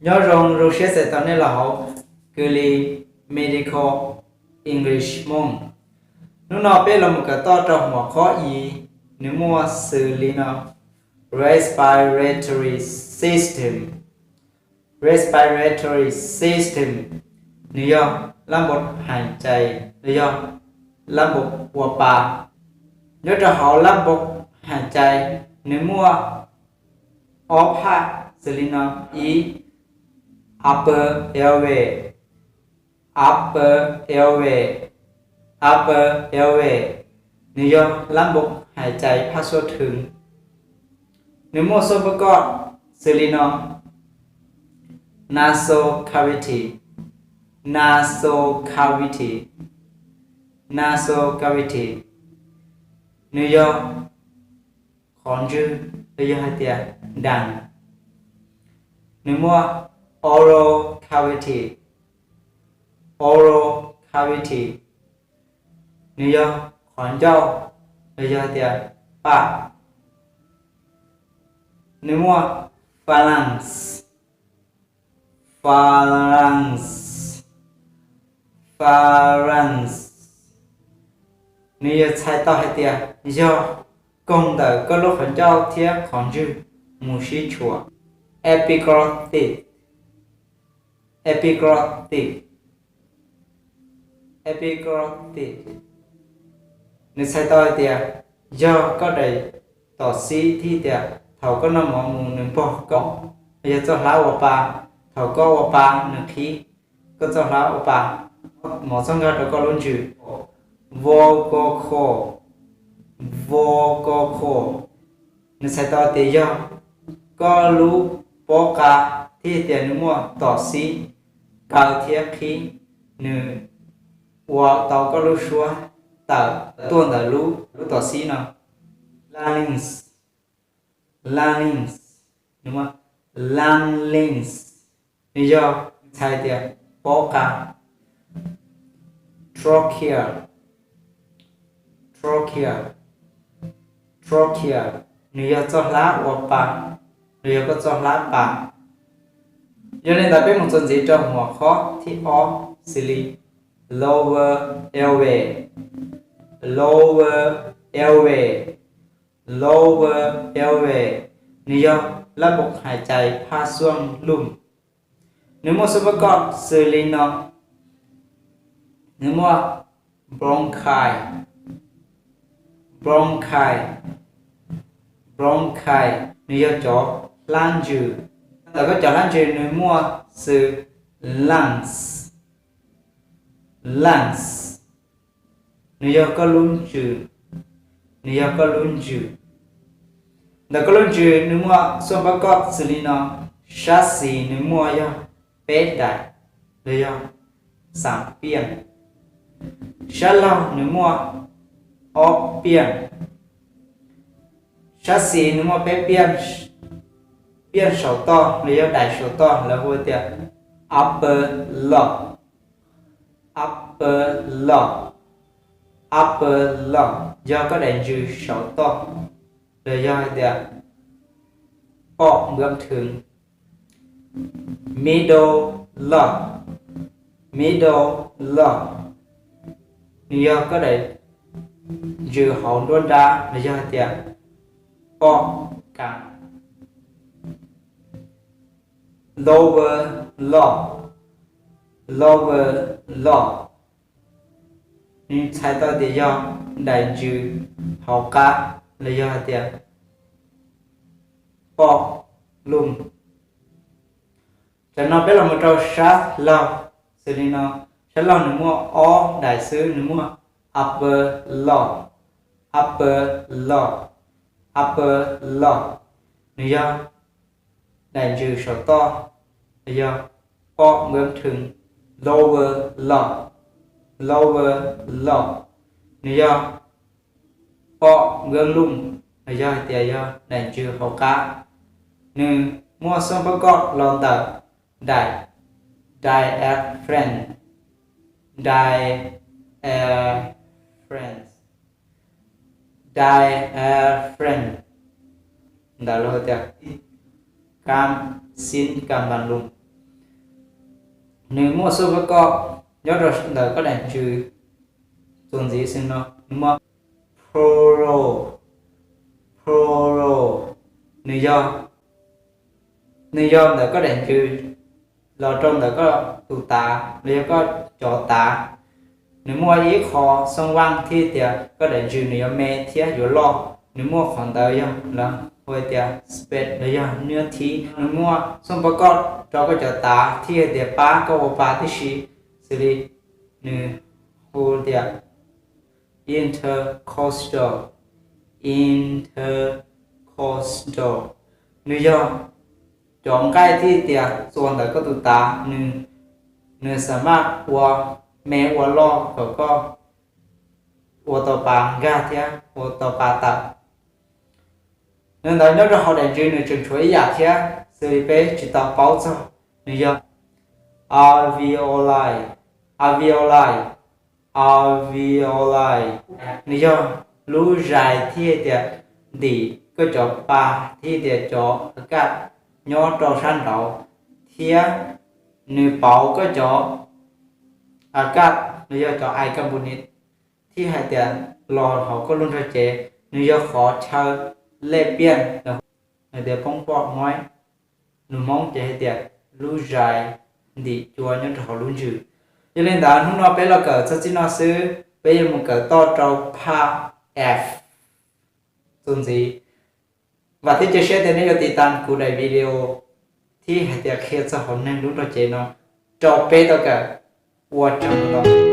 Nyob zoo, zoo siab txais tos nej los hauv Kws Lis Medical English Hmoob. Hnub no peb los mus kawm toj rau hom qhob i, nws muaj xws li no: respiratory system. Respiratory system, nws yog lab npau hais cai los yog lab npau ua pa. Nyob rau hauv lab npau hais cai, nws muaj ob phaj xws li no: ib, upper airway, upper airway, upper airway, nws yog lab npau hais cai phaj xuab thwv. Nws muaj xuab npab koj xws li no: nasal cavity, nasal cavity, nasal cavity, nws yog qhov ntswg los yog hais tias ntas. Nws muaj oral cavity, oral cavity, nws yog qhov ncauj los yog hais tias paj. Nws muaj phalanx, phalanx, phalanx, nws yog txhais tau hais tias yog koog ntawm koj lub qhov ncauj thiab qhov ntswg mus sib tshuam. Epiglottis, epiglottis, epiglottis, nws txhais tau hais tias yog koj daim tom xib thiab tias thaum koj noj mov mus nws npog koj, yog txoj hlab ua pa, thaum koj ua pa nws qhib koj txoj hlab ua pa, mov txoj nkag rau koj lub ntsws. Vocal cord, vocal cord, nws txhais tau tias yog koj lub pob qa thiab tias nws muaj tom xib kaw thiab qhib, nws ua tau koj lub suab tawm tuaj ntawm lub, lub tom xib no. Larynx, larynx, nws muaj larynx, nws yog txhais tias pob qa. Trachea, trachea, trachea, nws yog txoj hlab ua pa, nws yog koj txoj hlab pa. Yog li ntawd peb mus txuas ntxiv rau hom qhob thib ob xws li lower airway, lower airway, lower airway, nws yog lab npau hais cai phaj xuab lug. Nws muaj xuab npab koj xws li no: nws muaj bronchi, bronchi, bronchi, nws yog cov hlab ntsws. Ntawm koj cov hlab ntsws nws muaj xws lungs, lungs, nws yog koj lub ntsws, nws yog koj lub ntsws. Ntawm koj lub ntsws nws muaj xuab npab koj xws li no: sab xis nws muaj yog peb daim los yog xaam piaj, sab laug nws muaj ob piaj, sab xis nws muaj peb piaj, piaj saum toj los yog daim saum toj lawv hu tias upper lobe, upper lobe, upper lobe, yog koj daim ntsws saum toj los yog hais tias poj npab thwv. Middle lobe, middle lobe, nws yog koj daim ntsws hauv nruab nrab los yog hais tias poj kas. Lower lobe, lower lobe, nws txhais tau tias yog daim ntsws hauv qab los yog hais tias poj lug. Tam no peb los mus rau sab laug xws li no. Sab laug nws muaj ob daim xwb, nws muaj upper lobe, upper lobe, upper lobe, nws yog daim ntsws saum toj los yog poj npab thwv. Lower lobe, lower lobe, nws yog poj npab lug los yog hais tias yog daim ntsws hauv qab. Nws muaj xuab npab koj los ntawm daim diaphragm, diaphragm, diaphragm, ntawd los tias kam xib kam npas lug. Nws muaj xub pab koj nyob rau ntawm koj daim ntsws txuas ntxiv xwb no, nws muaj plural, plural, nws yog, nws yog ntawm koj daim ntsws los rau ntawm koj tus tav los yog koj cov tav. Nws muaj ib qho sound vowel thiab tias koj daim ntsws nws yuav me thiab yuav loj. Nws muaj qhov ntawd yog lawv hu tias space los yog niab thib. Nws muaj xub pab koj rau koj cov tav thiab hais tias pab koj ua pa tib si, xws li nws hu tias intercostal, intercostal. Nws yog cov nqaij thiab tias txuas ntawm koj tus tav, nws, nws xav maj ua me ua loj kom koj ua tau pa nkag thiab ua tau pa tawm. Nws ntawd nyob rau hauv daim ntsws nws tseem tshuav ib yam thiab xws li peb tsis tau paub txog, nws yog alveoli, alveoli, alveoli. Nws yog lub zais thiab tias ntim koj cov pa thiab tias cov a kaj nyob rau sab nraud, thiab nws pauv koj cov a kaj los yog cov ai ka npu ni, thiab hais tias los hauv koj lub nrog cev. Nws yog qhov chaw lej piaj, hais tias poob poj moib, lus Hmoob ces hais tias lub zais ntim cua nyob rau hauv lub ntsws. Yog li ntawd hnub no peb los kawm txog txij no xwb, peb yuav mus kawm toj rau phaj F txuas ntxiv. Vam thiab cia siab tias nej yuav tiv tas kuv daim video thiab hais tias qhia txog hauv neeg lub nrog cev no rau peb tau kawm. Ua tsaug ntau.